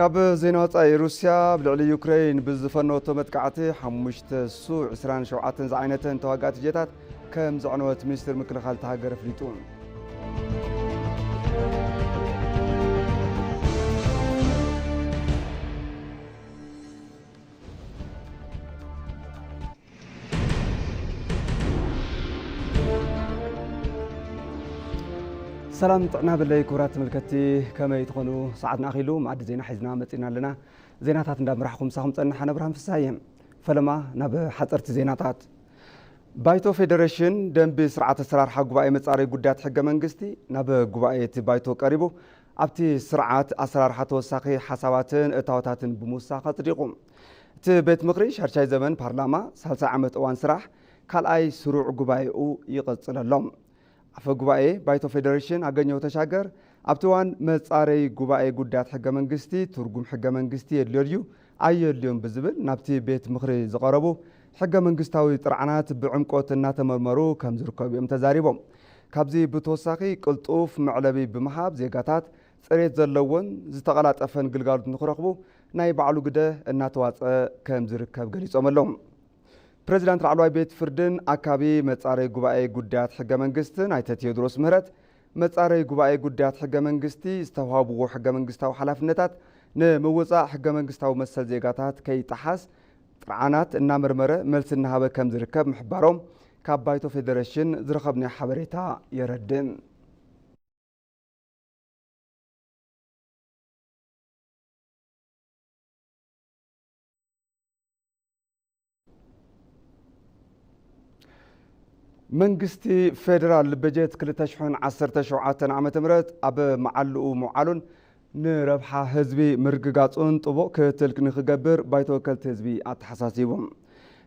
ካብ ዜና ወጻኢ፣ ሩስያ ኣብ ልዕሊ ዩክሬን ብዝፈነወቶ መጥቃዕቲ ሓሙሽተ ሱ ዕስራን ሸውዓተን ዝዓይነተን ተዋጋእቲ ጀታት ከም ዘዕነወት ሚኒስትር ምክልኻል እታ ሃገር ኣፍሊጡ። ሰላም ጥዕና በለይ ክቡራት ተመልከትቲ፣ ከመይ ትኾኑ? ሰዓትና ኣኺሉ፣ መኣዲ ዜና ሒዝና መጺና ኣለና። ዜናታት እንዳምራሕኹ ምሳኹም ጸንሐ፣ ነብርሃም ፍስሃየ። ፈለማ ናብ ሓጸርቲ ዜናታት። ባይቶ ፌደሬሽን ደንቢ ስርዓት ኣሰራርሓ ጉባኤ መጻረይ ጉዳያት ሕገ መንግስቲ ናብ ጉባኤ እቲ ባይቶ ቀሪቡ፣ ኣብቲ ስርዓት ኣሰራርሓ ተወሳኺ ሓሳባትን እታወታትን ብምውሳኽ ኣጽዲቑ። እቲ ቤት ምኽሪ ሻድሻይ ዘመን ፓርላማ ሳልሳይ ዓመት እዋን ስራሕ ካልኣይ ስሩዕ ጉባኤኡ ይቕጽል ኣሎ። ኣፈ ጉባኤ ባይቶ ፌደሬሽን ኣገኘሁ ተሻገር ኣብቲ እዋን መጻረይ ጉባኤ ጉዳያት ሕገ መንግስቲ ትርጉም ሕገ መንግስቲ የድልዮ ድዩ ኣየድልዮን ብዝብል ናብቲ ቤት ምኽሪ ዝቐረቡ ሕገ መንግስታዊ ጥርዓናት ብዕምቆት እናተመርመሩ ከም ዝርከቡ እዮም ተዛሪቦም። ካብዚ ብተወሳኺ ቅልጡፍ መዕለቢ ብምሃብ ዜጋታት ጽሬት ዘለዎን ዝተቐላጠፈን ግልጋሎት ንክረኽቡ ናይ ባዕሉ ግደ እናተዋፀ ከም ዝርከብ ገሊጾም ኣለዉ። ፕሬዚዳንት ላዕለዋይ ቤት ፍርድን ኣካቢ መጻረይ ጉባኤ ጉዳያት ሕገ መንግስትን ኣይተ ቴዎድሮስ ምህረት፣ መጻረይ ጉባኤ ጉዳያት ሕገ መንግስቲ ዝተዋህብዎ ሕገ መንግስታዊ ሓላፍነታት ንምውጻእ ሕገ መንግስታዊ መሰል ዜጋታት ከይጠሓስ ጥርዓናት እናመርመረ መልሲ እናሃበ ከም ዝርከብ ምሕባሮም ካብ ባይቶ ፌደሬሽን ዝረኸብናዮ ሓበሬታ የረድእ። መንግስቲ ፌደራል በጀት ክልተ ሽሕን ዓሰርተ ሸውዓተን ዓመተ ምህረት ኣብ መዓልኡ ምውዓሉን ንረብሓ ህዝቢ ምርግጋጹን ጥቡቕ ክትትል ንክገብር ባይቶ ወከልቲ ህዝቢ ኣተሓሳሲቡ።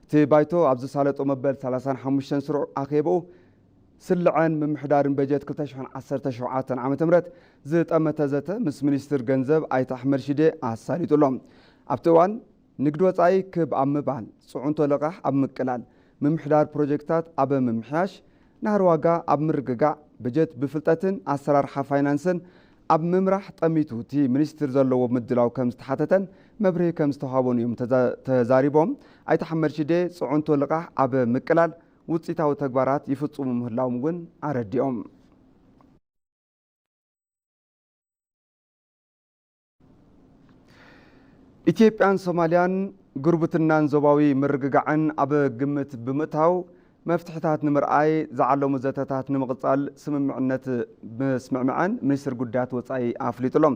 እቲ ባይቶ ኣብ ዝሳለጦ መበል ሰላሳን ሓሙሽተን ስሩዕ ኣኼብኡ ስልዐን ምምሕዳርን በጀት ክልተ ሽሕን ዓሰርተ ሸውዓተን ዓመተ ምህረት ዝጠመተ ዘተ ምስ ሚኒስትር ገንዘብ ኣይተ ኣሕመድ ሽዴ ኣሳሊጡ ኣሎ። ኣብቲ እዋን ንግዲ ወጻኢ ክብ ኣብ ምባል፣ ጽዕንቶ ልቓሕ ኣብ ምቅላል፣ ምምሕዳር ፕሮጀክታት ኣብ ምምሕያሽ፣ ናህሪ ዋጋ ኣብ ምርግጋዕ፣ በጀት ብፍልጠትን ኣሰራርሓ ፋይናንስን ኣብ ምምራሕ ጠሚቱ እቲ ሚኒስትር ዘለዎ ምድላው ከም ዝተሓተተን መብርሂ ከም ዝተዋሃቦን እዮም ተዛ-፣ ተዛሪቦም። ኣይተ ኣሕመድ ሽዴ ጽዕንቶ ልቓሕ ኣብ ምቅላል ውጽኢታዊ ተግባራት ይፍጽሙ ምህላዎም እውን ኣረዲኦም። ኢትዮጵያን ሶማልያን ጉርብትናን ዞባዊ ምርግጋዕን ኣብ ግምት ብምእታው መፍትሕታት ንምርኣይ ዝዓለሙ ዘተታት ንምቕጻል ስምምዕነት ምስምዕምዐን ሚኒስትር ጉዳያት ወጻኢ ኣፍሊጡ ኣሎ።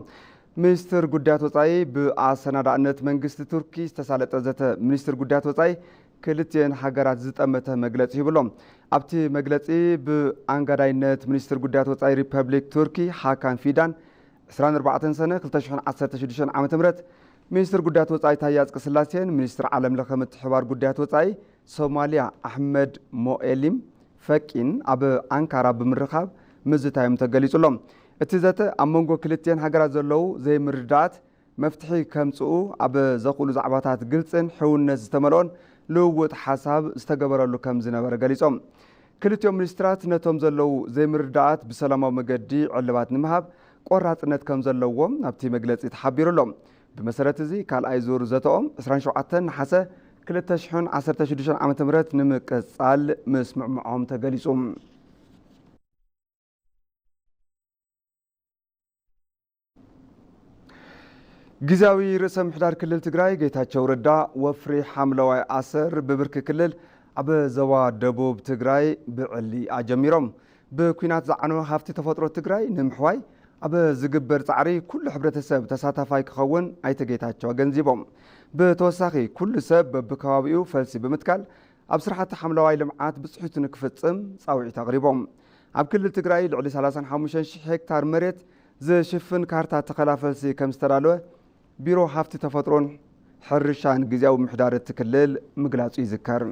ሚኒስትር ጉዳያት ወጻኢ ብኣሰናዳእነት መንግስቲ ቱርኪ ዝተሳለጠ ዘተ ሚኒስትር ጉዳያት ወጻኢ ክልቲኤን ሃገራት ዝጠመተ መግለጺ ሂቡ ኣሎ። ኣብቲ መግለጺ ብኣንጋዳይነት ሚኒስትር ጉዳያት ወጻኢ ሪፐብሊክ ቱርኪ ሃካን ፊዳን ዕስራን ኣርባዕተን ሰነ ክልተ ሽሕን ዓሰርተ ሽዱሽተን ዓመተ ምህረት ሚኒስትር ጉዳያት ወጻኢ ታየ ኣጽቀስላሴን ሚኒስትር ዓለም ለኸ ምትሕባር ጉዳያት ወጻኢ ሶማልያ ኣሕመድ ሞኤሊም ፈቂን ኣብ ኣንካራ ብምርኻብ ምዝታዮም ተገሊጹ ኣሎ። እቲ ዘተ ኣብ መንጎ ክልቲኤን ሃገራት ዘለዉ ዘይምርድዳኣት መፍትሒ ከምጽኡ ኣብ ዘኽእሉ ዛዕባታት ግልጽን ሕውነት ዝተመልኦን ልውውጥ ሓሳብ ዝተገበረሉ ከም ዝነበረ ገሊጾም። ክልቲኦም ሚኒስትራት ነቶም ዘለዉ ዘይምርድዳኣት ብሰላማዊ መገዲ ዕልባት ንምሃብ ቆራጽነት ከም ዘለዎም ኣብቲ መግለጺ ተሓቢሩ ኣሎ። ብመሰረት እዚ ካልኣይ ዙር ዘተኦም ዕስራን ሸውዓተን ነሓሰ ክልተ ሽሕን ዓሰርተ ሽዱሽተን ዓመተ ምህረት ንምቅጻል ምስምዕምዖም ተገሊጹ። ግዝያዊ ርእሰ ምሕዳር ክልል ትግራይ ጌታቸው ረዳ ወፍሪ ሓምለዋይ ኣሰር ብብርኪ ክልል ኣብ ዞባ ደቡብ ትግራይ ብዕሊ ኣጀሚሮም። ብኲናት ዝዓነወ ሃፍቲ ተፈጥሮ ትግራይ ንምሕዋይ ኣብ ዝግበር ጻዕሪ ኩሉ ሕብረተሰብ ተሳታፋይ ክኸውን ኣይተ ጌታቸው ኣገንዚቦም። ብተወሳኺ ኩሉ ሰብ በብከባቢኡ ፈልሲ ብምትካል ኣብ ስራሕቲ ሓምለዋይ ልምዓት ብፅሒቱ ንክፍፅም ፃውዒት ኣቕሪቦም። ኣብ ክልል ትግራይ ልዕሊ ሰላሳን ሓሙሽተን ሺሕ ሄክታር መሬት ዝሽፍን ካርታ ተኸላ ፈልሲ ከም ዝተዳለወ ቢሮ ሃፍቲ ተፈጥሮን ሕርሻን ግዝያዊ ምምሕዳር እቲ ክልል ምግላጹ ይዝከር።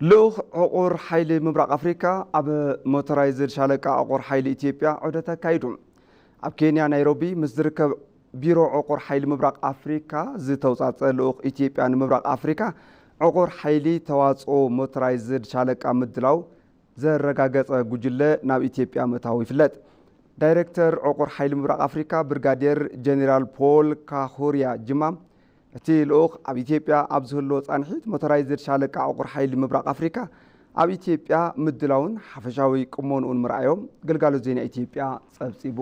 ልኡኽ ዕቑር ሓይሊ ምብራቕ ኣፍሪካ ኣብ ሞተራይዝድ ሻለቃ ዕቑር ሓይሊ ኢትዮጵያ ዑደት ኣካይዱ። ኣብ ኬንያ ናይሮቢ ምስ ዝርከብ ቢሮ ዕቑር ሓይሊ ምብራቕ ኣፍሪካ ዝተውፃፀ ልኡኽ ኢትዮጵያ ንምብራቕ ኣፍሪካ ዕቑር ሓይሊ ተዋፅኦ ሞተራይዝድ ሻለቃ ምድላው ዘረጋገፀ ጉጅለ ናብ ኢትዮጵያ ምእታዉ ይፍለጥ። ዳይሬክተር ዕቑር ሓይሊ ምብራቕ ኣፍሪካ ብርጋዴር ጀኔራል ፖል ካሁርያ ጅማ፣ እቲ ልኡኽ ኣብ ኢትዮጵያ ኣብ ዝህልዎ ፃንሒት ሞተራይዝድ ሻለቃ ዕቑር ሓይሊ ምብራቕ ኣፍሪካ ኣብ ኢትዮጵያ ምድላውን ሓፈሻዊ ቁመንኡን ምርኣዮም ግልጋሎት ዜና ኢትዮጵያ ፀብፂቡ።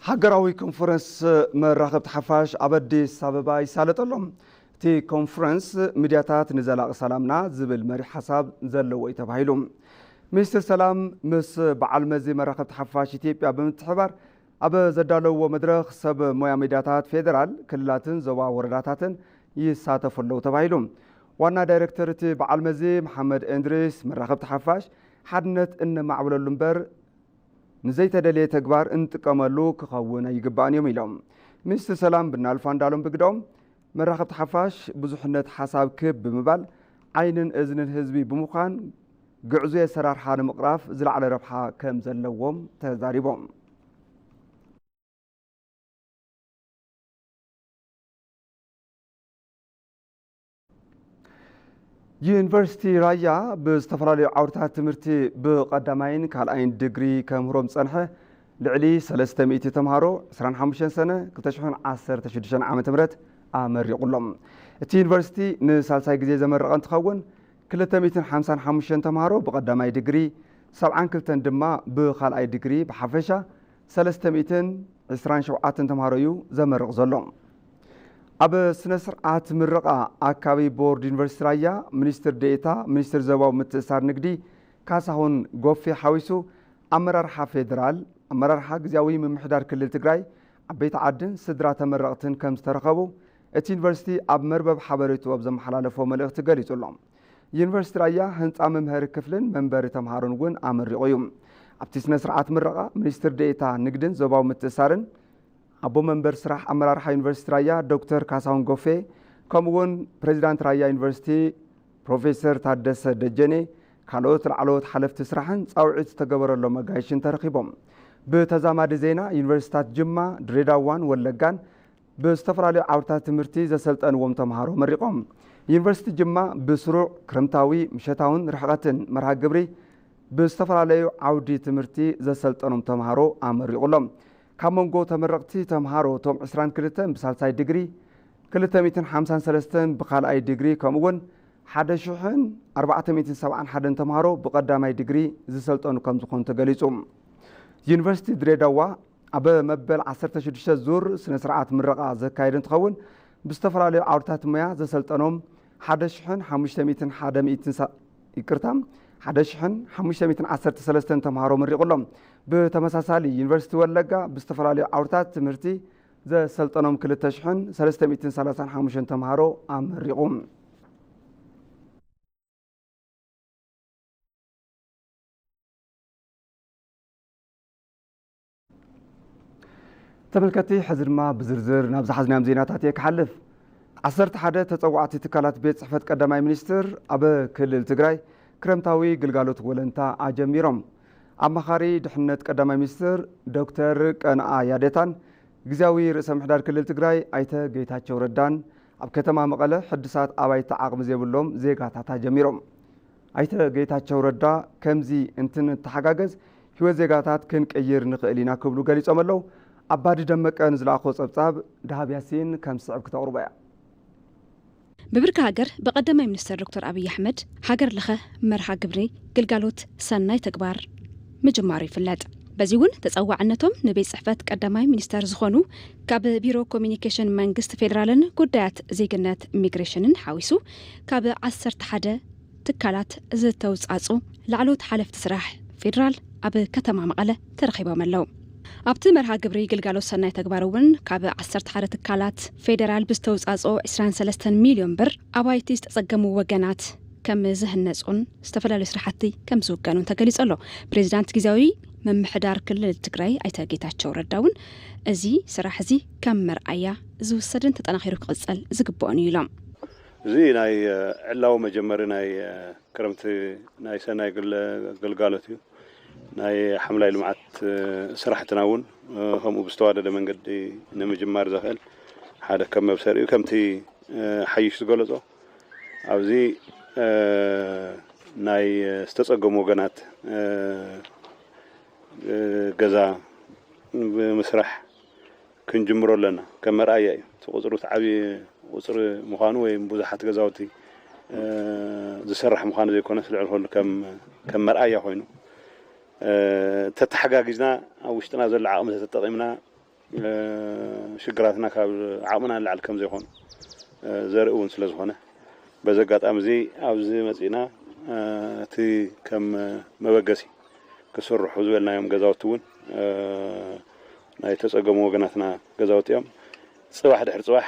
ሃገራዊ ኮንፈረንስ መራኸብቲ ሓፋሽ ኣብ ኣዲስ ኣበባ ይሳለጠ ኣሎ። እቲ ኮንፈረንስ ሚድያታት ንዘላቒ ሰላምና ዝብል መሪሕ ሓሳብ ዘለዎ እዩ ተባሂሉ። ሚኒስትር ሰላም ምስ በዓል መዚ መራኸብቲ ሓፋሽ ኢትዮጵያ ብምትሕባር ኣብ ዘዳለውዎ መድረኽ ሰብ ሞያ ሚድያታት ፌደራል፣ ክልላትን ዞባ ወረዳታትን ይሳተፉ ኣለዉ ተባሂሉ። ዋና ዳይሬክተር እቲ በዓል መዚ መሓመድ እንድሪስ መራኸብቲ ሓፋሽ ሓድነት እነማዕብለሉ እምበር ንዘይተደልየ ተግባር እንጥቀመሉ ክኸውን ኣይግባእን እዮም ኢሎም። ሚኒስትር ሰላም ብናልፋ እንዳሎም ብግደኦም መራኸብቲ ሓፋሽ ብዙሕነት ሓሳብ ክብ ብምባል ዓይንን እዝንን ህዝቢ ብምዃን ግዕዙይ ኣሰራርሓ ንምቕራፍ ዝለዓለ ረብሓ ከም ዘለዎም ተዛሪቦም። ዩኒቨርሲቲ ራያ ብዝተፈላለዩ ዓውድታት ትምህርቲ ብቐዳማይን ካልኣይን ዲግሪ ከምህሮም ዝጸንሐ ልዕሊ ሰለስተ ሚእቲ ተምሃሮ ዕስራን ሓሙሽተን ሰነ ክልተ ሽሕን ዓሰርተ ሽዱሽተን ዓመተ ምህረት ኣመሪቑሎም። እቲ ዩኒቨርሲቲ ንሳልሳይ ግዜ ዘመረቐ እንትኸውን፣ ክልተ ሚእትን ሓምሳን ሓሙሽተን ተምሃሮ ብቐዳማይ ዲግሪ፣ ሰብዓን ክልተን ድማ ብኻልኣይ ዲግሪ፣ ብሓፈሻ ሰለስተ ሚእትን ዕስራን ሸውዓተን ተምሃሮ እዩ ዘመርቕ ዘሎ። ኣብ ስነ ስርዓት ምረቓ ኣካቢ ቦርድ ዩኒቨርሲቲ ራያ ሚኒስትር ዴኤታ ሚኒስትር ዞባዊ ምትእስሳር ንግዲ ካሳሁን ጎፌ ሓዊሱ ኣመራርሓ ፌዴራል፣ ኣመራርሓ ግዝያዊ ምምሕዳር ክልል ትግራይ፣ ዓበይቲ ዓድን ስድራ ተመረቕትን ከም ዝተረኸቡ እቲ ዩኒቨርሲቲ ኣብ መርበብ ሓበሬትኡ ኣብ ዘመሓላለፎ መልእኽቲ ገሊጹ ኣሎ። ዩኒቨርሲቲ ራያ ህንፃ መምሃሪ ክፍልን መንበሪ ተምሃሮን እውን ኣመሪቑ እዩ። ኣብቲ ስነ ስርዓት ምረቓ ሚኒስትር ዴኤታ ንግድን ዞባዊ ምትእስሳርን ኣቦ መንበር ስራሕ ኣመራርሓ ዩኒቨርሲቲ ራያ ዶክተር ካሳሁን ጎፌ፣ ከምኡ እውን ፕሬዚዳንት ራያ ዩኒቨርሲቲ ፕሮፌሰር ታደሰ ደጀኔ፣ ካልኦት ላዕለዎት ሓለፍቲ ስራሕን ፃውዒት ዝተገበረሎም ኣጋይሽን ተረኺቦም። ብተዛማዲ ዜና ዩኒቨርሲቲታት ጅማ፣ ድሬዳዋን ወለጋን ብዝተፈላለዩ ዓውድታት ትምህርቲ ዘሰልጠንዎም ተምሃሮ መሪቖም። ዩኒቨርሲቲ ጅማ ብስሩዕ ክረምታዊ፣ ምሸታውን ርሕቐትን መርሃ ግብሪ ብዝተፈላለዩ ዓውዲ ትምህርቲ ዘሰልጠኖም ተምሃሮ ኣመሪቑሎም። ካብ መንጎ ተመረቕቲ ተምሃሮ እቶም ዕስራን ክልተን ብሳልሳይ ዲግሪ፣ ክልተ ሚእትን ሓምሳን ሰለስተን ብኻልኣይ ዲግሪ፣ ከምኡ እውን ሓደ ሽሕን ኣርባዕተ ሚእትን ሰብዓን ሓደን ተምሃሮ ብቐዳማይ ዲግሪ ዝሰልጠኑ ከም ዝኾኑ ተገሊጹ። ዩኒቨርሲቲ ድሬዳዋ ኣብ መበል ዓሰርተ ሽዱሽተ ዙር ስነ ስርዓት ምረቓ ዘካየደ እንትኸውን፣ ብዝተፈላለዩ ዓውድታት ሞያ ዘሰልጠኖም ሓደ ሽሕን ሓሙሽተ ሚእትን ሓደ ሚእትን ሳ-፣ ይቅርታ፣ ሓደ ሽሕን ሓሙሽተ ሚእትን ዓሰርተ ሰለስተን ተምሃሮ መሪቑሎም። ብተመሳሳሊ ዩኒቨርሲቲ ወለጋ ብዝተፈላለዩ ዓውድታት ትምህርቲ ዘሰልጠኖም ክልተ ሽሕን ሰለስተ ሚእትን ሰላሳን ሓሙሽተን ተምሃሮ ኣመሪቑ። ተመልከትቲ፣ ሕዚ ድማ ብዝርዝር ናብ ዝሓዝናዮም ዜናታት እየ ክሓልፍ። ዓሰርተ ሓደ ተጸዋዕቲ ትካላት ቤት ጽሕፈት ቀዳማይ ሚኒስትር ኣብ ክልል ትግራይ ክረምታዊ ግልጋሎት ወለንታ ኣጀሚሮም። ኣማኻሪ ድሕነት ቀዳማይ ሚኒስትር ዶክተር ቀነኣ ያደታን ግዝያዊ ርእሰ ምሕዳር ክልል ትግራይ ኣይተ ጌታቸው ረዳን ኣብ ከተማ መቐለ ሕድሳት ኣባይቲ ዓቕሚ ዘይብሎም ዜጋታት ኣጀሚሮም። ኣይተ ጌታቸው ረዳ፣ ከምዚ እንትንተሓጋገዝ ህይወት ዜጋታት ክንቅይር ንኽእል ኢና ክብሉ ገሊጾም ኣለዉ። ኣባዲ ደመቀ ንዝለኣኾ ጸብጻብ ደሃብ ያሲን ከም ዝስዕብ ክተቕርቦ እያ። ብብርኪ ሃገር ብቀዳማይ ሚኒስትር ዶክተር ኣብይ ኣሕመድ ሃገር ለኸ መርሃ ግብሪ ግልጋሎት ሰናይ ተግባር ምጅማሩ ይፍለጥ። በዚ እውን ተጸዋዕነቶም ንቤት ጽሕፈት ቀዳማይ ሚኒስተር ዝኾኑ ካብ ቢሮ ኮሚኒኬሽን መንግስቲ ፌዴራልን ጉዳያት ዜግነት ሚግሬሽንን ሓዊሱ ካብ ዓሰርተ ሓደ ትካላት ዝተውፃፁ ላዕለዎት ሓለፍቲ ስራሕ ፌዴራል ኣብ ከተማ መቐለ ተረኺቦም ኣለዉ። ኣብቲ መርሃ ግብሪ ግልጋሎት ሰናይ ተግባር እውን ካብ ዓሰርተ ሓደ ትካላት ፌዴራል ብዝተውፃፅኦ ዕስራን ሰለስተን ሚልዮን ብር ኣባይቲ ዝተፀገሙ ወገናት ከም ዝህነፁን ዝተፈላለዩ ስራሕቲ ከም ዝውገኑን ተገሊፁ ኣሎ። ፕሬዚዳንት ግዜያዊ ምምሕዳር ክልል ትግራይ ኣይተ ጌታቸው ረዳ እውን እዚ ስራሕ እዚ ከም መርኣያ ዝውሰድን ተጠናኺሩ ክቕፀል ዝግብኦን እዩ ኢሎም። እዚ ናይ ዕላዊ መጀመሪ ናይ ክረምቲ ናይ ሰናይ ግልጋሎት እዩ። ናይ ሓምላይ ልምዓት ስራሕትና እውን ከምኡ ብዝተዋደደ መንገዲ ንምጅማር ዘኽእል ሓደ ከም መብሰር እዩ። ከምቲ ሓይሽ ዝገለጾ ኣብዚ ናይ ዝተጸገሙ ወገናት ገዛ ብምስራሕ ክንጅምሮ ኣለና። ከም መርኣያ እዩ። እቲ ቁፅሪ እቲ ዓብዪ ቁፅሪ ምዃኑ ወይ ብዙሓት ገዛውቲ ዝሰራሕ ምዃኑ ዘይኮነስ ልዕሊ ኩሉ ከም መርኣያ ኮይኑ ተተሓጋጊዝና ኣብ ውሽጥና ዘሎ ዓቕሚ ተተጠቒምና ሽግራትና ካብ ዓቕምና ንላዕሊ ከም ዘይኮኑ ዘርኢ እውን ስለ ዝኾነ በዚ ኣጋጣሚ እዚ ኣብዚ መፂእና እቲ ከም መበገሲ ክስርሑ ዝበልናዮም ገዛውቲ እውን ናይ ተፀገሙ ወገናትና ገዛውቲ እዮም። ፅባሕ ድሕሪ ፅባሕ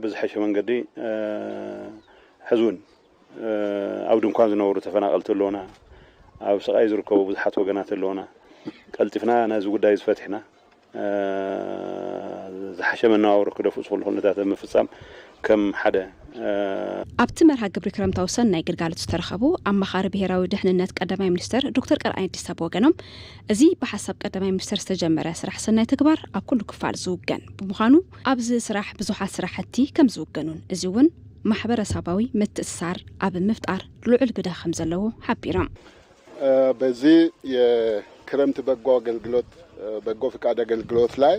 ብዝሐሸ መንገዲ ሕዚ እውን ኣብ ድንኳን ዝነብሩ ተፈናቐልቲ ኣለውና። ኣብ ስቓይ ዝርከቡ ብዙሓት ወገናት ኣለውና። ቀልጢፍና ነዚ ጉዳይ ዝፈትሕና ዝሓሸ መነባብሮ ክደፍኡ ዝኽእሉ ኩነታት ምፍፃም ከም ሓደ ኣብቲ መርሃ ግብሪ ክረምታዊ ሰናይ ግልጋሎት ዝተረኸቡ ኣማኻሪ ብሄራዊ ድሕንነት ቀዳማይ ሚኒስትር ዶክተር ቀርኣይ ኣዲሳ ብወገኖም፣ እዚ ብሓሳብ ቀዳማይ ሚኒስትር ዝተጀመረ ስራሕ ሰናይ ተግባር ኣብ ኩሉ ክፋል ዝውገን ብምዃኑ ኣብዚ ስራሕ ብዙሓት ስራሕቲ ከም ዝውገኑን እዚ እውን ማሕበረሰባዊ ምትእስሳር ኣብ ምፍጣር ልዑል ግደ ከም ዘለዎ ሓቢሮም። በዚህ የክረምት በጎ አገልግሎት በጎ ፍቃድ አገልግሎት ላይ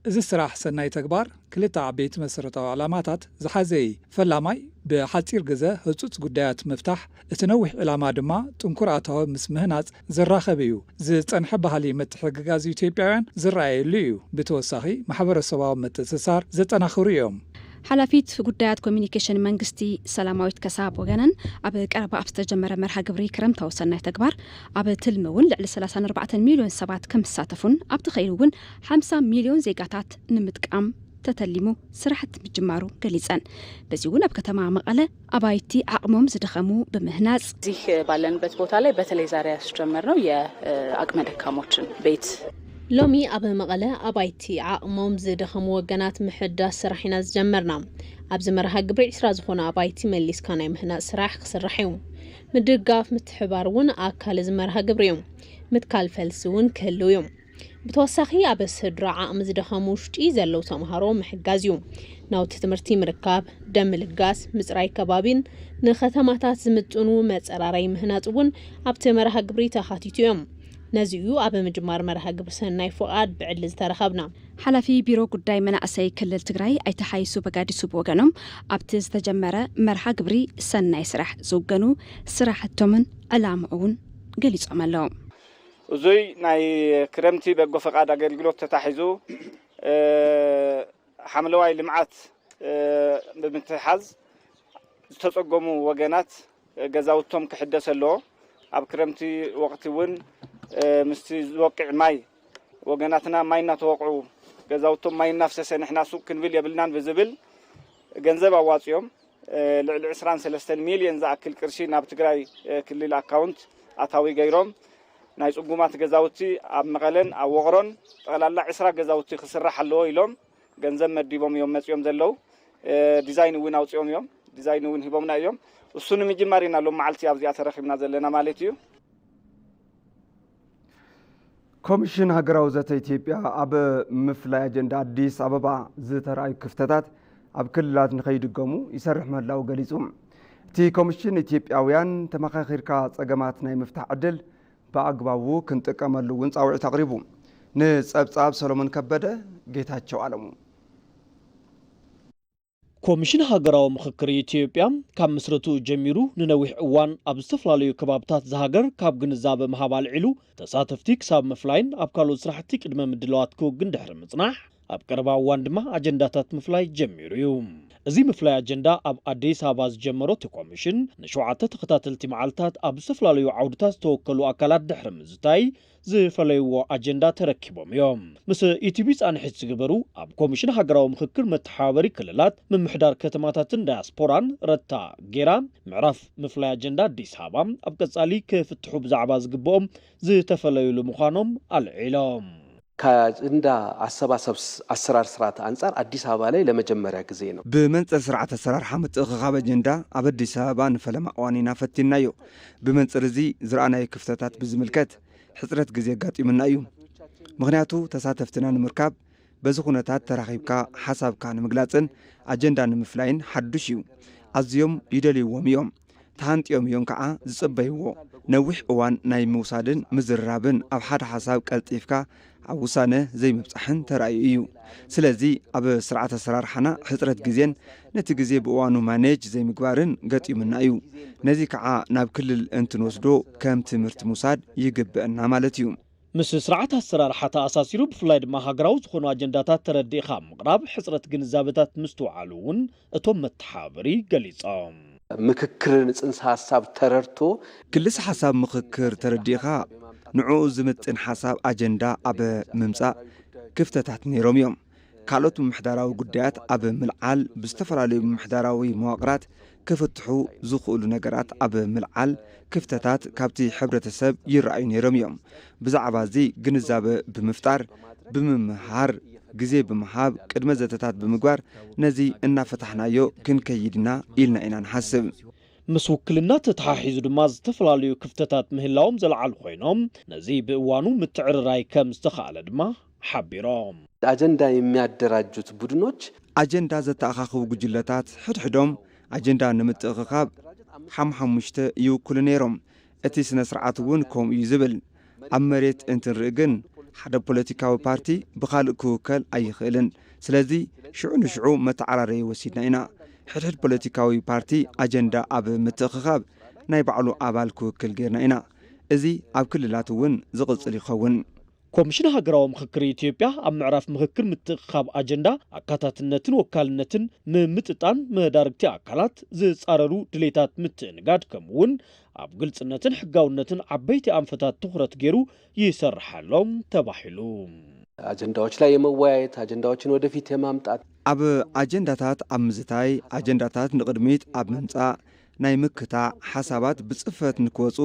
እዚ ስራሕ ሰናይ ተግባር ክልተ ዓበይቲ መሰረታዊ ዕላማታት ዝሓዘ እዩ። ፈላማይ ብሓፂር ግዘ ህፁፅ ጉዳያት ምፍታሕ፣ እቲ ነዊሕ ዕላማ ድማ ጥንኩር ኣታዊ ምስ ምህናፅ ዘራኸብ እዩ። ዝፀንሐ ባህሊ ምትሕግጋዝ ኢትዮጵያውያን ዝረኣየሉ እዩ። ብተወሳኺ ማሕበረሰባዊ ምትእስሳር ዘጠናኽሩ እዮም። ሓላፊት ጉዳያት ኮሚኒኬሽን መንግስቲ ሰላማዊት ከሳብ ወገነን ኣብ ቀረባ ኣብ ዝተጀመረ መርሃ ግብሪ ክረምታዊ ሰናይ ተግባር ኣብ ትልሚ እውን ልዕሊ ሰላሳን ኣርባዕተን ሚልዮን ሰባት ከም ዝሳተፉን ኣብቲ ከይዱ እውን ሓምሳ ሚልዮን ዜጋታት ንምጥቃም ተተሊሙ ስራሕቲ ምጅማሩ ገሊፀን። በዚ እውን ኣብ ከተማ መቐለ ኣባይቲ ዓቕሞም ዝደኸሙ ብምህናፅ እዚህ ባለንበት ቦታ ላይ በተለይ ዛሬ ያስጀመርነው የአቅመ ደካሞችን ቤት ሎሚ ኣብ መቐለ ኣባይቲ ዓቕሞም ዝደኸሙ ወገናት ምሕዳስ ስራሕ ኢና ዝጀመርና። ኣብዚ መርሃ ግብሪ ዕስራ ዝኾኑ ኣባይቲ መሊስካ ናይ ምህናፅ ስራሕ ክስራሕ እዩ። ምድጋፍ ምትሕባር እውን ኣካል እዚ መርሃ ግብሪ እዩ። ምትካል ፈልሲ እውን ክህልው እዩ። ብተወሳኺ ኣብ ስድራ ዓቕሚ ዝደኸሙ ውሽጢ ዘለዉ ተምሃሮ ምሕጋዝ እዩ። ናውቲ ትምህርቲ ምርካብ፣ ደም ምልጋስ፣ ምፅራይ ከባቢን ንከተማታት ዝምጥኑ መፀራረይ ምህናፅ እውን ኣብቲ መርሃ ግብሪ ተኻቲቱ እዮም። ነዚ እዩ ኣብ ምጅማር መርሃ ግብሪ ሰናይ ፍቓድ ብዕሊ ዝተረኸብና። ሓላፊ ቢሮ ጉዳይ መናእሰይ ክልል ትግራይ ኣይተ ሓይሱ በጋዲሱ ብወገኖም ኣብቲ ዝተጀመረ መርሃ ግብሪ ሰናይ ስራሕ ዝውገኑ ስራሕቶምን ዕላምኡ እውን ገሊፆም ኣለዉ። እዙይ ናይ ክረምቲ በጎ ፈቃድ ኣገልግሎት ተታሒዙ ሓምለዋይ ልምዓት ብምትሕሓዝ ዝተፀገሙ ወገናት ገዛውቶም ክሕደስ ኣለዎ። ኣብ ክረምቲ ወቕቲ እውን ምስቲ ዝወቅዕ ማይ ወገናትና ማይ እናተወቕዑ ገዛውቶም ማይ እናፍሰሰ ንሕና ሱቕ ክንብል የብልናን ብዝብል ገንዘብ ኣዋፂኦም ልዕሊ ዕስራን ሰለስተን ሚልዮን ዝኣክል ቅርሺ ናብ ትግራይ ክልል ኣካውንት ኣታዊ ገይሮም ናይ ፅጉማት ገዛውቲ ኣብ መቐለን ኣብ ወቕሮን ጠቕላላ ዕስራ ገዛውቲ ክስራሕ ኣለዎ ኢሎም ገንዘብ መዲቦም እዮም መፂኦም ዘለዉ። ዲዛይን እውን ኣውፂኦም እዮም። ዲዛይን እውን ሂቦምና እዮም። እሱ ንምጅማር ኢና ሎም መዓልቲ ኣብዚኣ ተረኺብና ዘለና ማለት እዩ። ኮሚሽን ሃገራዊ ዘተ ኢትዮጵያ ኣብ ምፍላይ ኣጀንዳ ኣዲስ ኣበባ ዝተራእዩ ክፍተታት ኣብ ክልላት ንኸይድገሙ ይሰርሕ ምህላው ገሊጹ። እቲ ኮሚሽን ኢትዮጵያውያን ተመኻኺርካ ጸገማት ናይ ምፍታሕ ዕድል ብኣግባቡ ክንጥቀመሉ እውን ጻውዒት ኣቕሪቡ። ንጸብጻብ ሰሎሞን ከበደ፣ ጌታቸው ኣለሙ። ኮሚሽን ሃገራዊ ምኽክር ኢትዮጵያ ካብ ምስረትኡ ጀሚሩ ንነዊሕ እዋን ኣብ ዝተፈላለዩ ከባብታት ዝሃገር ካብ ግንዛበ ምሃብ ኣልዒሉ ተሳተፍቲ ክሳብ ምፍላይን ኣብ ካልኦት ስራሕቲ ቅድመ ምድላዋት ክውግን ድሕሪ ምጽናሕ ኣብ ቀረባ እዋን ድማ ኣጀንዳታት ምፍላይ ጀሚሩ እዩ። እዚ ምፍላይ ኣጀንዳ ኣብ ኣዲስ ኣበባ ዝጀመሮ እቲ ኮሚሽን፣ ንሸውዓተ ተኸታተልቲ መዓልታት ኣብ ዝተፈላለዩ ዓውድታት ዝተወከሉ ኣካላት ድሕሪ ምዝታይ ዝፈለይዎ ኣጀንዳ ተረኪቦም እዮም። ምስ ኢቲቪ ፃንሒት ዝገበሩ ኣብ ኮሚሽን ሃገራዊ ምኽክር መተሓባበሪ ክልላት፣ ምምሕዳር ከተማታትን ዳያስፖራን ረታ ጌራ፣ ምዕራፍ ምፍላይ ኣጀንዳ ኣዲስ ኣበባ ኣብ ቀፃሊ ክፍትሑ ብዛዕባ ዝግብኦም ዝተፈለዩሉ ምዃኖም ኣልዒሎም። ከአጀንዳ አሰባሰብ አሰራር ስርዓት አንጻር አዲስ አበባ ላይ ለመጀመሪያ ጊዜ ነው። ብመንፅር ስርዓት ኣሰራርሓ ምትእኽኻብ ኣጀንዳ ኣብ ኣዲስ ኣበባ ንፈለማ እዋን ኢና ፈቲንናዮ። ብመንፅር እዚ ዝረኣናዮ ክፍተታት ብዝምልከት ሕፅረት ግዜ ኣጋጢሙና እዩ። ምኽንያቱ ተሳተፍትና ንምርካብ በዚ ኩነታት ተራኺብካ ሓሳብካ ንምግላፅን ኣጀንዳ ንምፍላይን ሓዱሽ እዩ። ኣዝዮም ይደልይዎም እዮም። ተሃንጥዮም እዮም ከዓ ዝፅበይዎ። ነዊሕ እዋን ናይ ምውሳድን ምዝርራብን ኣብ ሓደ ሓሳብ ቀልጢፍካ ኣብ ውሳነ ዘይምብፃሕን ተራእዩ እዩ። ስለዚ ኣብ ስርዓት ኣሰራርሓና ሕፅረት ግዜን ነቲ ግዜ ብእዋኑ ማኔጅ ዘይምግባርን ገጢሙና እዩ። ነዚ ከዓ ናብ ክልል እንትንወስዶ ከም ትምህርቲ ምውሳድ ይግበአና ማለት እዩ። ምስ ስርዓት ኣሰራርሓ ተኣሳሲሩ ብፍላይ ድማ ሃገራዊ ዝኾኑ ኣጀንዳታት ተረዲእኻ ኣብ ምቕራብ ሕፅረት ግንዛበታት ምስትውዓሉ እውን እቶም መተሓባበሪ ገሊፆም። ምክክርን ፅንሰ ሀሳብ ተረድቶ ክልስ ሓሳብ ምኽክር ተረዲእኻ ንዕኡ ዝምጥን ሓሳብ ኣጀንዳ ኣብ ምምፃእ ክፍተታት ነይሮም እዮም። ካልኦት ምምሕዳራዊ ጉዳያት ኣብ ምልዓል ብዝተፈላለዩ ምምሕዳራዊ መዋቕራት ክፍትሑ ዝኽእሉ ነገራት ኣብ ምልዓል ክፍተታት ካብቲ ሕብረተሰብ ይረኣዩ ነይሮም እዮም። ብዛዕባ እዚ ግንዛበ ብምፍጣር ብምምሃር ግዜ ብምሃብ ቅድመ ዘተታት ብምግባር ነዚ እናፈታሕናዮ ክንከይድ ኢና ኢልና ኢና ንሓስብ። ምስ ውክልና ተተሓሒዙ ድማ ዝተፈላለዩ ክፍተታት ምህላዎም ዘልዓሉ ኮይኖም ነዚ ብእዋኑ ምትዕርራይ ከም ዝተኻእለ ድማ ሓቢሮም። አጀንዳ የሚያደራጁት ቡድኖች ኣጀንዳ ዘተኣኻኽቡ ጉጅለታት ሕድሕዶም ኣጀንዳ ንምትእኽኻብ ሓሙሓሙሽተ ይውክሉ ነይሮም። እቲ ስነ ስርዓት እውን ከምኡ እዩ ዝብል። ኣብ መሬት እንትንርኢ ግን ሓደ ፖለቲካዊ ፓርቲ ብኻልእ ክውከል ኣይኽእልን። ስለዚ ሽዑ ንሽዑ መተዓራረዪ ወሲድና ኢና። ሕድሕድ ፖለቲካዊ ፓርቲ ኣጀንዳ ኣብ ምትእኽኻብ ናይ ባዕሉ ኣባል ክውክል ጌርና ኢና። እዚ ኣብ ክልላት እውን ዝቕፅል ይኸውን። ኮሚሽን ሃገራዊ ምኽክር ኢትዮጵያ ኣብ ምዕራፍ ምኽክር ምትእኽኻብ ኣጀንዳ ኣካታትነትን ወካልነትን ምምጥጣን መዳርግቲ ኣካላት ዝፃረሩ ድሌታት ምትእንጋድ ከምኡ እውን ኣብ ግልፅነትን ሕጋውነትን ዓበይቲ ኣንፈታት ትኹረት ገይሩ ይሰርሓሎም ተባሂሉ። አጀንዳዎች ላይ የመወያየት አጀንዳዎችን ወደፊት የማምጣት ኣብ ኣጀንዳታት ኣብ ምዝታይ ኣጀንዳታት ንቕድሚት ኣብ ምምፃእ ናይ ምክታዕ ሓሳባት ብፅፈት ንክወፁ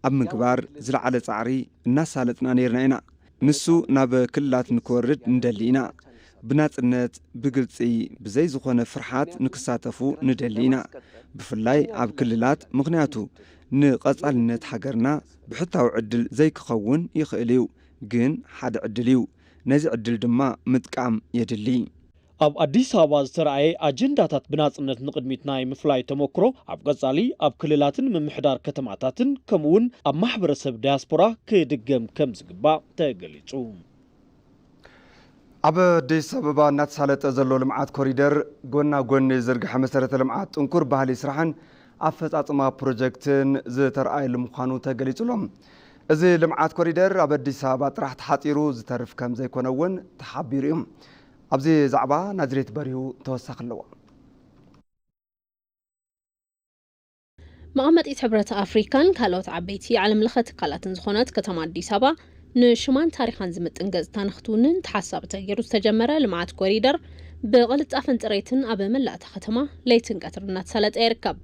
ኣብ ምግባር ዝለዓለ ፃዕሪ እናሳለጥና ነይርና ኢና። ንሱ ናብ ክልላት ንክወርድ ንደሊ ኢና። ብናፅነት ብግልፂ ብዘይ ዝኾነ ፍርሓት ንክሳተፉ ንደሊ ኢና። ብፍላይ ኣብ ክልላት ምኽንያቱ ንቐፃልነት ሃገርና ብሕታዊ ዕድል ዘይክኸውን ይኽእል እዩ። ግን ሓደ ዕድል እዩ። ነዚ ዕድል ድማ ምጥቃም የድሊ። ኣብ ኣዲስ ኣበባ ዝተረኣየ ኣጀንዳታት ብናፅነት ንቕድሚት ናይ ምፍላይ ተመክሮ ኣብ ቀፃሊ ኣብ ክልላትን ምምሕዳር ከተማታትን ከምኡ እውን ኣብ ማሕበረሰብ ዳያስፖራ ክድገም ከም ዝግባእ ተገሊፁ። ኣብ ኣዲስ ኣበባ እናተሳለጠ ዘሎ ልምዓት ኮሪደር ጎና ጎኒ ዝርግሐ መሰረተ ልምዓት ጥንኩር ባህሊ ስራሕን ኣፈፃፅማ ፕሮጀክትን ዝተረኣየሉ ምዃኑ ተገሊፁ ኣሎ። እዚ ልምዓት ኮሪደር ኣብ ኣዲስ ኣበባ ጥራሕ ተሓፂሩ ዝተርፍ ከም ዘይኮነ እውን ተሓቢሩ እዩ። ኣብዚ ዛዕባ ናዝሬት በሪሁ ተወሳኺ ኣለዎ። መቐመጢት ሕብረት ኣፍሪካን ካልኦት ዓበይቲ ዓለም ለኸ ትካላትን ዝኾነት ከተማ ኣዲስ ኣበባ ንሽማን ታሪኻን ዝምጥን ገፅታ ንክትውንን ተሓሳቢ ተገይሩ ዝተጀመረ ልምዓት ኮሪደር ብቕልጣፈን ፅሬትን ኣብ መላእ እታ ከተማ ለይትን ቀትርን እናተሳለጠ ይርከብ።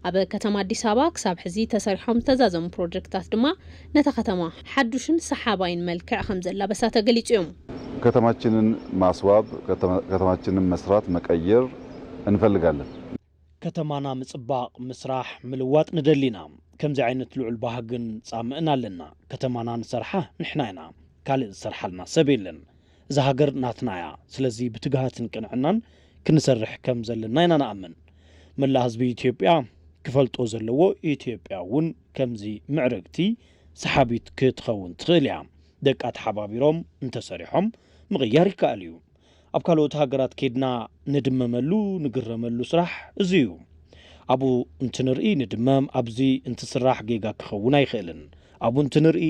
ኣብ ከተማ ኣዲስ ኣበባ ክሳብ ሕዚ ተሰሪሖም ዝተዛዘሙ ፕሮጀክትታት ድማ ነታ ከተማ ሓዱሽን ሰሓባይን መልክዕ ከም ዘላበሳ ተገሊፁ እዮም። ከተማችንን ማስዋብ፣ ከተማችንን መስራት መቀየር እንፈልጋለን። ከተማና ምፅባቕ፣ ምስራሕ፣ ምልዋጥ ንደሊ ኢና። ከምዚ ዓይነት ልዑል ባህግን ፃምእን ኣለና። ከተማና ንሰርሓ ንሕና ኢና፣ ካልእ ዝሰርሓልና ሰብ የለን። እዛ ሃገር ናትና እያ። ስለዚ ብትግሃትን ቅንዕናን ክንሰርሕ ከም ዘለና ኢና ንኣምን። መላእ ህዝቢ ኢትዮጵያ ክፈልጦ ዘለዎ ኢትዮጵያ እውን ከምዚ ምዕርግቲ ሰሓቢት ክትኸውን ትኽእል እያ። ደቃ ተሓባቢሮም እንተሰሪሖም ምቕያር ይከኣል እዩ። ኣብ ካልኦት ሃገራት ኬድና ንድመመሉ ንግረመሉ ስራሕ እዚ እዩ። ኣብኡ እንትንርኢ ንድመም፣ ኣብዚ እንትስራሕ ጌጋ ክኸውን ኣይኽእልን። ኣብኡ እንትንርኢ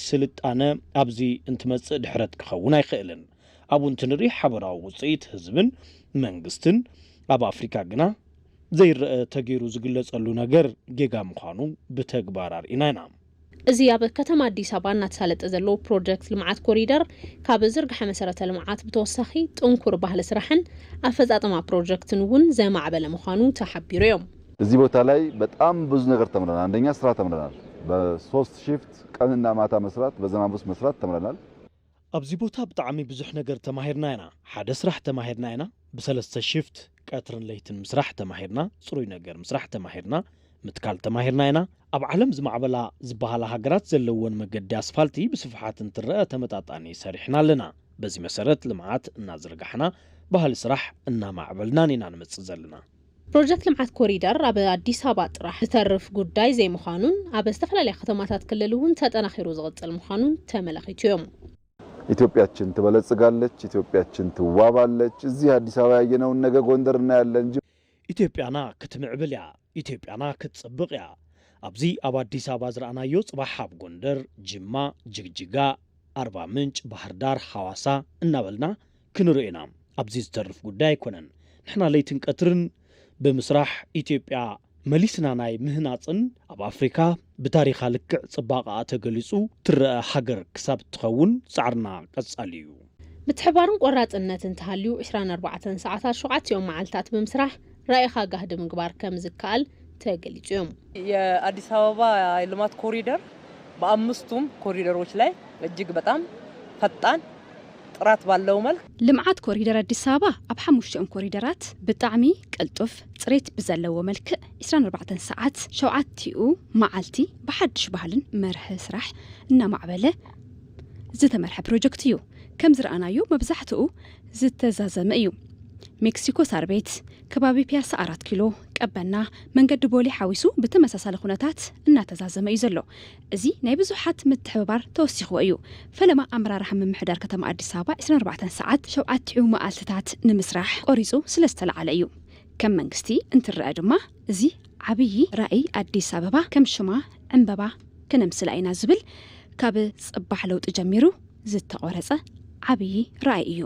ስልጣነ፣ ኣብዚ እንትመጽእ ድሕረት ክኸውን ኣይኽእልን። ኣብኡ እንትንርኢ ሓበራዊ ውጽኢት ህዝብን መንግስትን ኣብ ኣፍሪካ ግና ዘይረአ ተገይሩ ዝግለጸሉ ነገር ጌጋ ምዃኑ ብተግባር ኣርኢና ኢና። እዚ ኣብ ከተማ ኣዲስ ኣበባ እናተሳለጠ ዘሎ ፕሮጀክት ልምዓት ኮሪደር ካብ ዝርግሐ መሰረተ ልምዓት ብተወሳኺ ጥንኩር ባህሊ ስራሕን ኣፈፃፅማ ፕሮጀክትን እውን ዘማዕበለ ምዃኑ ተሓቢሩ እዮም። እዚህ ቦታ ላይ በጣም ብዙ ነገር ተምረናል። አንደኛ ስራ ተምረናል። በሶስት ሺፍት ቀንና ማታ መስራት፣ በዝናብ ውስጥ መስራት ተምረናል። ኣብዚ ቦታ ብጣዕሚ ብዙሕ ነገር ተማሂርና ኢና። ሓደ ስራሕ ተማሂርና ኢና። ብሰለስተ ሽፍት ቀትርን ለይትን ምስራሕ ተማሂርና። ጽሩይ ነገር ምስራሕ ተማሂርና። ምትካል ተማሂርና ኢና። ኣብ ዓለም ዝማዕበላ ዝበሃላ ሃገራት ዘለወን መገዲ ኣስፋልቲ ብስፍሓት እንትረአ ተመጣጣኒ ሰሪሕና ኣለና። በዚ መሰረት ልምዓት እናዘርጋሕና ባህሊ ስራሕ እናማዕበልናን ኢና ንመጽእ ዘለና። ፕሮጀክት ልምዓት ኮሪደር ኣብ ኣዲስ ኣበባ ጥራሕ ዝተርፍ ጉዳይ ዘይምዃኑን ኣብ ዝተፈላለያ ከተማታት ክልል እውን ተጠናኺሩ ዝቕጽል ምዃኑን ተመላኺቱ እዮም። ኢትዮጵያችን ትበለጽጋለች፣ ኢትዮጵያችን ትዋባለች። እዚህ አዲስ አበባ ያየነውን ነገ ጎንደር እናያለን እንጂ። ኢትዮጵያና ክትምዕብል እያ፣ ኢትዮጵያና ክትጽብቕ እያ። ኣብዚ ኣብ ኣዲስ ኣበባ ዝረኣናዮ ጽባሕ ኣብ ጎንደር፣ ጅማ፣ ጅግጅጋ፣ ኣርባ ምንጭ፣ ባህር ዳር፣ ሓዋሳ እናበልና ክንርኢ ኢና። ኣብዚ ዝተርፍ ጉዳይ ኣይኮነን። ንሕና ለይትን ቀትርን ብምስራሕ ኢትዮጵያ መሊስና ናይ ምህናጽን ኣብ ኣፍሪካ ብታሪኻ ልክዕ ጽባቐኣ ተገሊጹ ትረአ ሃገር ክሳብ እትኸውን ጻዕርና ቀጻሊ እዩ። ምትሕባርን ቆራጽነት እንተሃልዩ፣ ዕስራን ኣርባዕተን ሰዓታት ሸውዓቲኦም መዓልታት ብምስራሕ ራኢኻ ጋህዲ ምግባር ከም ዝከኣል ተገሊጹ እዮም። የአዲስ አበባ የልማት ኮሪደር በአምስቱም ኮሪደሮች ላይ እጅግ በጣም ፈጣን፣ ጥራት ባለው መልክ። ልምዓት ኮሪደር ኣዲስ ኣበባ ኣብ ሓሙሽቲኦም ኮሪደራት ብጣዕሚ ቅልጡፍ፣ ጽሬት ብዘለዎ መልክዕ ዕስራን ኣርባዕተን ሰዓት ሸውዓቲኡ መዓልቲ ብሓድሽ ባህልን መርሒ ስራሕ እናማዕበለ ዝተመርሐ ፕሮጀክት እዩ። ከም ዝረኣናዮ መብዛሕትኡ ዝተዛዘመ እዩ። ሜክሲኮ ሳር ቤት፣ ከባቢ ፒያሳ ኣራት ኪሎ፣ ቀበና፣ መንገዲ ቦሌ ሓዊሱ ብተመሳሳሊ ኩነታት እናተዛዘመ እዩ ዘሎ። እዚ ናይ ብዙሓት ምትሕብባር ተወሲኽዎ እዩ። ፈለማ ኣመራርሓ ምምሕዳር ከተማ ኣዲስ ኣበባ ዕስራን ኣርባዕተን ሰዓት ሸውዓቲኡ መዓልትታት ንምስራሕ ቆሪጹ ስለ ዝተለዓለ እዩ። ከም መንግስቲ እንትረአ ድማ እዚ ዓብዪ ራእይ ኣዲስ ኣበባ ከም ሽማ ዕምበባ ክነምስላ ኢና ዝብል ካብ ጽባሕ ለውጢ ጀሚሩ ዝተቖረጸ ዓብዪ ራእይ እዩ።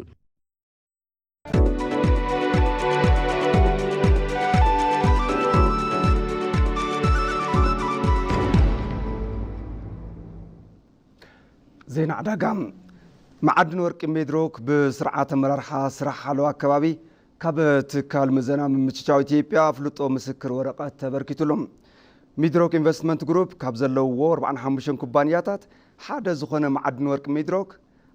ዜና ዕዳጋ። መዓድን ወርቂ ሚድሮክ ብስርዓት ኣመራርሓ ስራሕ ሓለዋ ኣከባቢ ካብ ትካል ምዘና ምምችቻው ኢትዮጵያ ኣፍልጦ ምስክር ወረቐት ተበርኪቱሉ። ሚድሮክ ኢንቨስትመንት ግሩፕ ካብ ዘለውዎ ኣርባዓን ሓሙሽተን ኩባንያታት ሓደ ዝኾነ መዓድን ወርቂ ሚድሮክ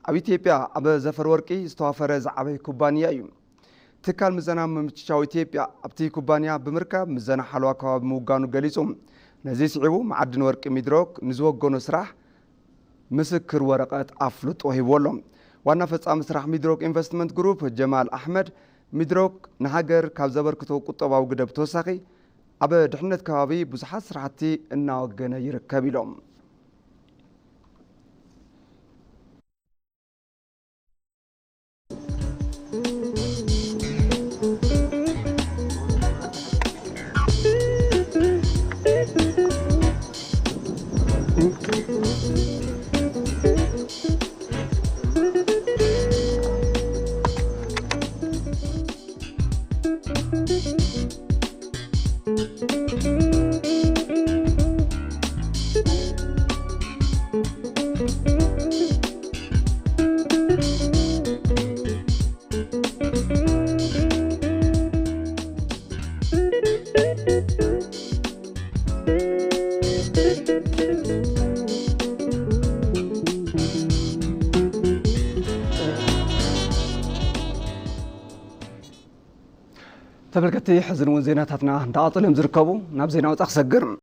ኣብ ኢትዮጵያ ኣብ ዘፈር ወርቂ ዝተዋፈረ ዝዓበየ ኩባንያ እዩ። ትካል ምዘና ምምችቻው ኢትዮጵያ ኣብቲ ኩባንያ ብምርካብ ምዘና ሓለዋ ከባቢ ምውጋኑ ገሊጹ። ነዚ ስዒቡ መዓድን ወርቂ ሚድሮክ ንዝወገኖ ስራሕ ምስክር ወረቐት ኣፍልጦ ሂብዎ ኣሎ። ዋና ፈጻሚ ስራሕ ሚድሮክ ኢንቨስትመንት ግሩፕ ጀማል ኣሕመድ፣ ሚድሮክ ንሃገር ካብ ዘበርክቶ ቁጠባዊ ግደ ብተወሳኺ ኣብ ድሕነት ከባቢ ብዙሓት ስራሕቲ እናወገነ ይርከብ ኢሎም። ተመልከትቲ፣ ሕዚ እውን ዜናታትና እንዳቐጸሉ እዮም ዝርከቡ። ናብ ዜና ወጻኢ ክሰግር።